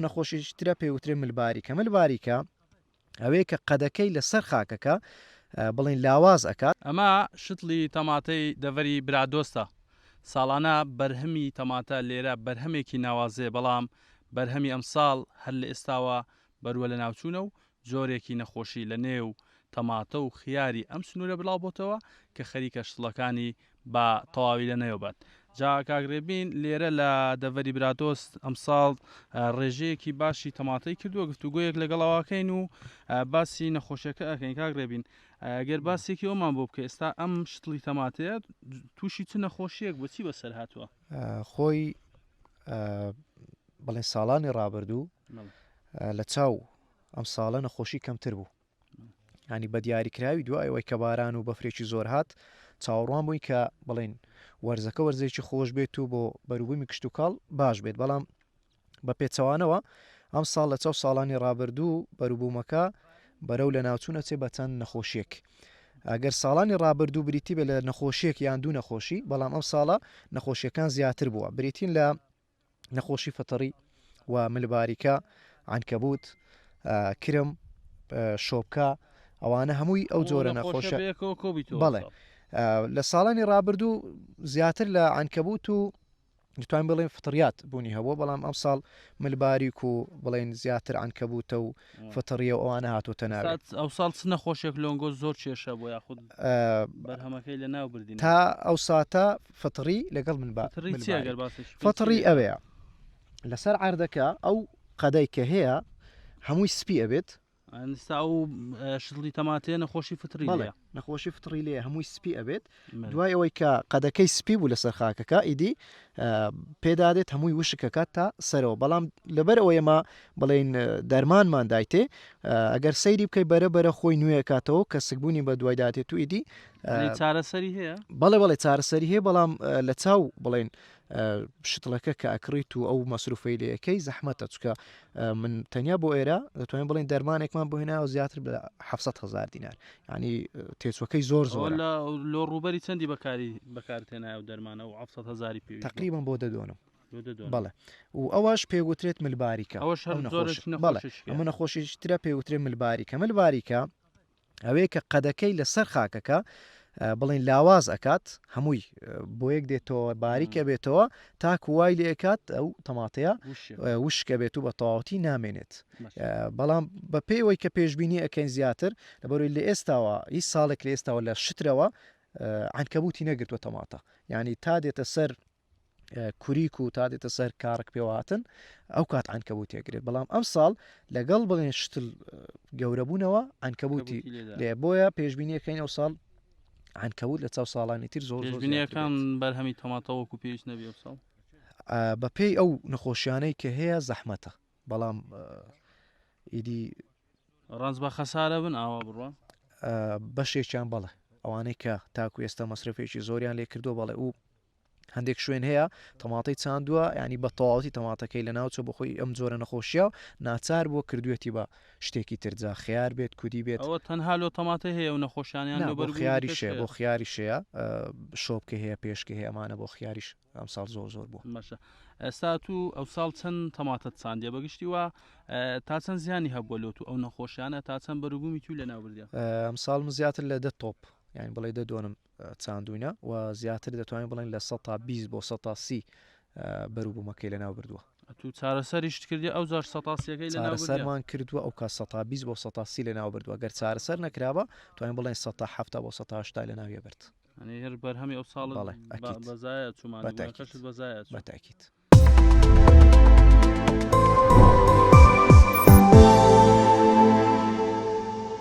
نەخۆشیی ترە پێوترێ ملباریکە ملباریکە ئەوەیە کە قەدەکەی لەسەر خاکەکە بڵێن لاواز ئەکات. ئەمە شتڵی تەماتەی دەڤەری برادۆستە، ساڵانە بەرهەمی تەماتە لێرە بەرهەمێکی ناوازەیە، بەڵام بەرهەمی ئەمساڵ هەر لە ئێستاوە بەروە لەناوچوونە و جۆرێکی نەخۆشی لە نێو تەماتە و خیاری ئەم سنوورە بڵاوبۆتەوە کە خەریکە شتڵەکانی بە تەواوی لەنێو بات. جا کاک رێبین لێرە لە دەڤەری برادۆست ئەمساڵ رێژەیەکی باشی تەماتەی کردووە گفتوگۆیەک لەگەڵ ئەوەکەین و باسی نەخۆشیەکە ئەکەین کاک رێبین گەر باسێکی ئەومان بۆ بکە ئێستا ئەم شتڵی تەماتەیە تووشی چ نەخۆشیەک بۆ چی بەسەر هاتووە؟ خۆی بڵێن ساڵانی ڕابردوو لە چاو ئەم ساڵە نەخۆشی کەمتر بوو ینی بە دیاریکراوی دوای ئەوەی کە باران و بەفرێکی زۆر هات چاوەڕوان بووین کە بڵین وەرزەکە وەرزێکی خۆش بێت و بۆ بەروبوومی کشتتوکاڵ باش بێت بەڵام بە پێچەوانەوە ئەم ساڵ لە چاو ساڵانی ڕابردوو بەروبوومەکە بەرەو لە ناوچوونە چێ بە چەند نەخۆشیێک ئەگەر ساڵانی ڕابردوو بریتی بێ لە نەخۆشیێک یان دوو نەخۆشی بەڵام ئەم ساڵە نەخۆشیەکان زیاتر بووە بریتین لە نەخۆشی فەتەڕی و ملباریکە، عەنکەبوت، کرم، شۆبکە، ئەوانە هەمووی ئەو جۆرە نەخۆشە بەڵێ لە ساڵانی ڕابردوو زیاتر لە عەنکەبوت و دەتوانین بڵێن فطریات بوونی هەبووە بەڵام ئەم ساڵ ملباریک و بڵێن زیاتر عەنکەبوتە و فطریە و ئەوانە هاتووتە ناوی. ئەو ساڵ چ نەخۆشێک لۆنگۆ زۆر کێشە بۆ یاخود بەرهەمەکەی لە ناو بردین تا ئەو ساتە فطری لەگەڵ من با فطری چیە گەر باسێکی بکەی فطری ئەوەیە لەسەر عەردەکە ئەو قەدەی کە هەیە هەمووی سپی ئەبێت ئەنستا ئەو شتڵی تەماتەیە نەخۆشی فطری بەڵێ لێیە نەخۆشی فطری لێ هەمووی سپی ئەبێت بەڵێ. دوای ئەوەی کە قەدەکەی سپی بوو لەسەر خاکەکە ئیدی پێدادێت هەمووی وشکەکات تا سەرەوە بەڵام لەبەر ئەوەی ئێمە بڵێین دەرمانمان دایتێ ئەگەر سەیری بکەی بەرە بەرە خۆی نوێکاتەوە کە سکبوونی بە دوای داتێت و ئیدی چارەسەری هەیە؟ بەڵێ بەڵێ چارەسەری هەیە بەڵام لە چاو بڵێن شتڵەکە کە ئەکڕیت و ئەو مەسروفەی لەکەی زەحمەتە چکە من تەنیا بۆ ئێرە دەتوانین بڵێن دەرمانێکمان بۆ هێناوە زیاتر لە 700 هزار دینار ینی تێچوەکەی زۆر زۆر لۆ ڕوبەری چەندی بەکاری بەکارتێنایە و دەرمانە و 700 هزاری پێ تقریبا بۆ دەدۆنم بەڵێ و ئەوەش پێگوترێت ملباریکە ئەوەش هەر نەخۆش بەڵێ ئەمە نەخۆشی ترە پێوترێ ملباریکە ملباریکە ئەوەیە کە قەدەکەی لەسەر خاکەکە بڵین لاواز ئەکات هەمووی بۆ یەک دێتەوە باریکە بێتەوە تاکو وای لێکات ئەو تەماتەیە وشکە بێت و بە تەواوەتی نامێنێت بەڵام بە پێوەی کە پێشببینی ئەەکەین زیاتر لەبەروی لە ئێستاوە هیچ ساڵێک لە ئێستاوە لە شترەوە عنکەبوتی نەگرتووە تەماتە ینی تا دێتە سەر کوریک و تا دێتە سەر کاڕک پێوەهاتن ئەو کات عەنکەبوت تێگرێت بەڵام ئەم ساڵ لەگەڵ بڵێن شتل گەورەبوونەوە عەنکەبوتی لێ بۆیە پێشبینیەکەین ئەو ساڵ عەنکەبوت لە چاو ساڵانی تر زۆر پێشبینیەکان بەرهەمی تەماتە وەکو پێویست نەبی ئەو ساڵ بەپێی ئەو نەخۆشیانەی کە هەیە زەحمەتە بەڵام ئیدی ڕەنج بە خەسارە بن ئاوا بڕوان بەشێکیان بەڵێ ئەوانەی کە تاکو ئێستا مەسرفێکی زۆریان لێ کردو بەڵێ و هەندێک شوێن هەیە تەماتەی چاندووە ینی بە تەواوەتی تەماتەکەی لە ناوچە بەخۆی ئەم جۆرە نەخۆشیە و ناچار بووە کردوێتی بە شتێکی ترجا خیار بێت کودی بێت ئەوە تەنها لۆ تەماتە هەیە و نەخۆشیانیان لۆ بۆ خیاریشێ بۆ خیاریشەیە شۆپکە هەیە پێشکە هەیە ئەمانە بۆ خیاریش ئەمساڵ زۆر زۆر بوو. باشە ئێستا تو ئەوساڵ چەند تەماتەت چاندیە بەگشتی وە تا چەند زیانی هەبووە لۆ تو ئەو نەخۆشیانە تا چەند بەروبوومی توی لەناو بردیە؟ ئەمساڵ من زیاتر لە دە تۆپ یانی بڵێ دە دۆنم چاندوینە و زیاتر دەتوانین بڵێن لە 120 بۆ 130 بەروبوومەکەی لەناو بردووە. ئەتوو چارەسەریشت کردیە ئەو جار سەتا سیەکەی لەناو بردیە؟ چارەسەرمان کردووە ئەو کات 120 بۆ 130 لەناو بردووە گەر چارەسەر نەکرابا توانین بڵێن 170 بۆ 180 لەناویە برد. یانی هەر بەرهەمی ئەو ساڵت بەڵێ ئەکید بە زایە چوو ماندووبوونەکەشت بە زایە چوو. بە تاکید.